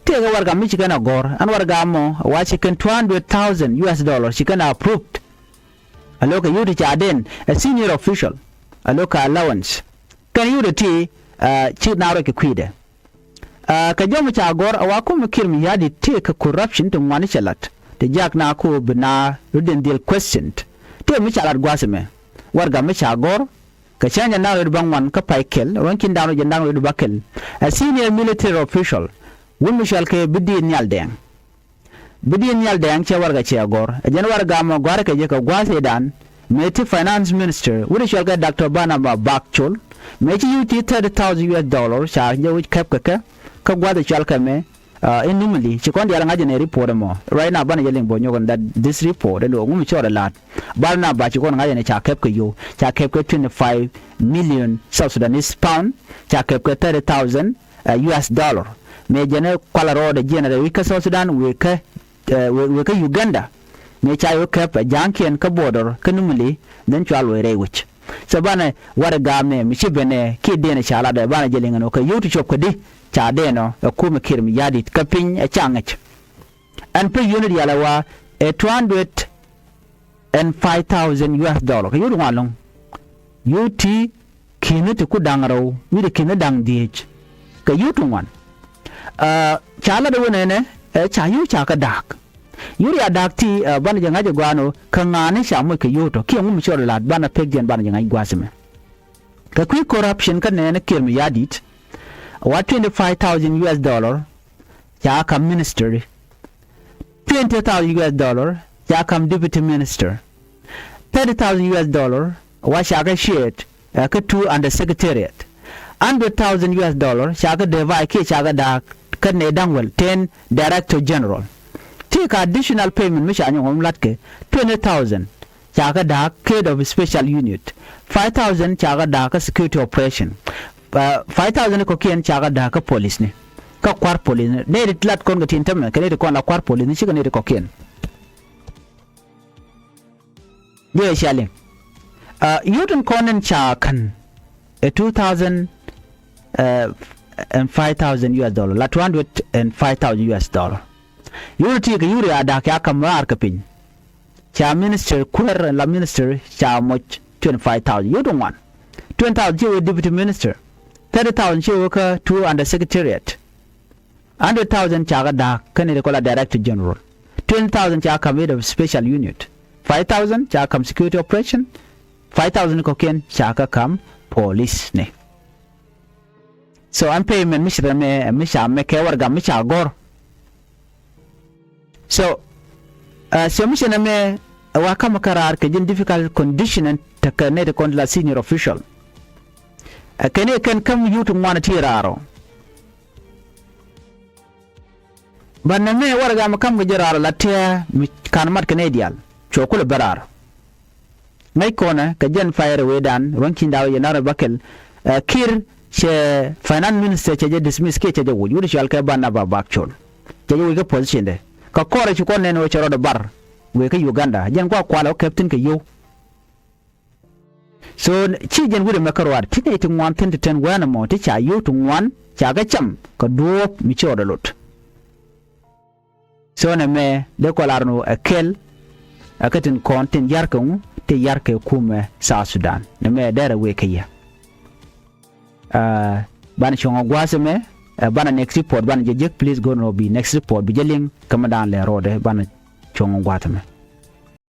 tëëkɛ warɛga mi ci kɛn ɛ gɔ̱r ɛn warɛga mɔ ɛ wa ci kɛn two hundred thousand U S dollar ci kɛn ɛ approved. A lo̱kɛ yio̱w ti ca den ɛ senior official a lo̱kɛ allowance. Kɛn yio̱w ti ti ɛ ci na ruac kɛ kui̱dɛ. Aa, kɛ jɔm ca gɔr a wa kum Kiir Mayardit tëë kɛ corruption ti ŋuan cɛ lat ti jak na ku bi na rudin dhil question tëë mi ca lat gua̱th mɛ. Warɛga mi ca gɔr kɛ cäŋ jɛ da̱ŋ rɛw ba ŋuan kä pay kɛl ruɔ̱n ki̱n da̱ŋ rɛw jɛ da̱ŋ rɛw ba kɛl. A senior military official wun mi cɔal kɛ Bidi Nhial Dɛŋ. Bidi Nhial Dɛŋ cɛ warɛga cɛ gɔr ɛ jɛn warɛga mɔ gɔ̱a̱rɛ kɛ jɛ kɛ gua̱a̱th ëëdan mëë ti finance minister wut cɔal kɛ Doctor Barnaba Bak Col. Mëë ci yuc ti thirty thousand U S dollar ca jɛ wi̱c kɛp kɛ kɛ kä gua̱a̱th cɔal kɛ mɛ. Aa, in Nimule ci kɔn diaal ŋa̱c jɛ ni report ɛmɔ right now banɛ jɛ liŋ bɔ nyɔk in that this report ɛn ɣöö ŋu mi cɔɔr ɛ la̱t. Barnaba ci kɔn ŋa̱c jɛ ni ca kɛp kɛ yio̱w ca kɛp kɛ twenty five million South Sudanese pound ca kɛp kɛ thirty thousand ɛ, U S dollar. Mëë jɛn ɛ kualɛ rɔɔdɛ jiɛn rɛy wi̱c kä South Sudan wëë kä, ɛ, wëë, wëë kä Uganda. Mëë ca yɛ wä kɛp ɛ ja̱a̱ŋkiɛn kä border kä Nimule, then cua luɔc rɛy wi̱c. So banɛ warɛga mɛ mi ci ben ɛ kiɛ dënɛ ca latdɛ banɛ jɛ liŋ ɛn ɣöö kɛ yio̱w ti cuɔp kädi ca dënɔ ɛ kumɛ Kiir Mayardit kä piny ɛ ca ŋäc. Ɛn pek yio̱w ni diaal ɛ wa ɛ two hundred and five thousand U S dollar kɛ yio̱w ti ŋuan lo̱ŋ. Yio̱w ti ki̱ni ti ku da̱ŋ rɛw wi̱cdɛ ki̱ni da̱ŋ dhieec kɛ yio̱w ti ŋuan. Aa, ca lat ɛ wä nɛnɛ ɛ ca yio̱w ca kɛ da̱a̱k. Yio̱w ria da̱a̱k ti, aa, banɛ jɛ ŋa̱c ɛ gua̱a̱n ɣöö kɛ ŋa̱a̱ni ca moc kɛ yio̱w tɔ kiɛ ŋu mi cɔɔr ɛ la̱t banɛ pek jɛn banɛ jɛ ŋa̱c gua̱a̱th mɛ. Kɛ kui̱ corruption kä nɛnɛ Kiir Mayardit wa twenty five thousand U S dollar ca kam ministry. Twenty thousand U S dollar ca kam deputy minister. Thirty thousand U S dollar wa ca kɛ share ɛ kä two under secretariat. Hundred thousand U S dollar ca kɛ divide kiɛ ca kɛ da̱a̱k kä nɛy da̱ŋ wäl ten director general. Ti kɛ additional payment mi ca nyɔk ŋɔm latkɛ twenty thousand ca kɛ da̱a̱k head of special unit. Five thousand ca kɛ da̱a̱k kä security operation. Aa, five thousand kɔ̱kiɛn ca kɛ da̱a̱k kä police ni kä kua̱r police ni. Nɛy ti lat kɔn kɛ tin tämɛ kɛ nɛy ti kɔn la kua̱r police ni cikɛ nɛy ti kɔ̱kiɛn. Jɛ cɛ liŋ. Aa, yio̱w tin kɔn in ca ka̱n ɛ two thousand, aa, and five thousand U S dollar la two hundred and five thousand U S dollar. Yio̱w ti kɛ yio̱w ria da̱a̱k ca kam raar kɛ piny. Ca minister kuäär la minister ca moc twenty five thousand yio̱w ti ŋuan. Twenty thousand ci wee deputy minister. Thirty thousand ci wee kä two under secretariat. Hundred thousand ca kɛ da̱a̱k kä nɛy ti kɔn la director general. Twenty thousand ca kam head of special unit. Five thousand ca kam security operation. Five thousand kɔ̱kiɛn ca kɛ kam police ni. So ɛn payment mi ci rɛmɛ mi ca mɛ kɛ warɛga mi ca gɔ̱r. So, aa, so mi ci nɛmɛ ɛ wa ka̱mä kä raar kɛ ji̱n difficult condition ɛn tekɛ nɛy ti kɔn la senior official. Ɛ kɛn i̱ kɛn käm yio̱w ti ŋuan ti raar ɔ. Bä nɛmɛ warɛga mi ka̱m kɛ ji̱ raar ɔ la tɛ̱̈ɛ̱̈ mi ka̱n mat kɛ nɛy diaal cuɔ kulɛ ben raar. Ŋäc kɔnɛ kɛ jɛn pay rɛw ëëdan ruɔ̱n ki̱n da̱ŋ rɛw jɛ da̱ŋ rɛw bäkɛl. Ɛ, Kiir cɛ finance minister cɛ jɛ dismiss kiɛ cɛ jɛ woc wut cɔal kɛ Barnaba Bak Col. Cɛ jɛ woc kä position dɛ kɛ kɔrɛ ci kɔn nɛn ɣöö cɛ rɔɔdɛ bar wëë kä Uganda jɛn kuak kualɛ wä kɛp thi̱n kɛ yio̱w. So ci jɛn wut ɛmɛ kä ruaar ti nɛy ti ŋuan thi̱n ti tɛn wɛn ɛmɔ ti ca yio̱w ti ŋuan ca kɛ cam kɛ duɔ̱ɔ̱p mi ci rɔɔdɛ lot. So nɛmɛ dee kɔ lar nu ɛ kɛl ɛ kä tin kɔn tin yarkɛ ŋu ti yarkɛ kumɛ South Sudan nɛmɛ dɛrɛ wee kä yɛ. Aa, banɛ cuɔ̱ŋ ɛ gua̱a̱th ɛmɛ, ɛ, banɛ next report banɛ jɛ jek, please go nɔ bi next report bi jɛ liŋ kä mi da̱a̱n lɛ rɔɔdɛ banɛ cuɔ̱ŋ ɛ gua̱a̱th ɛmɛ.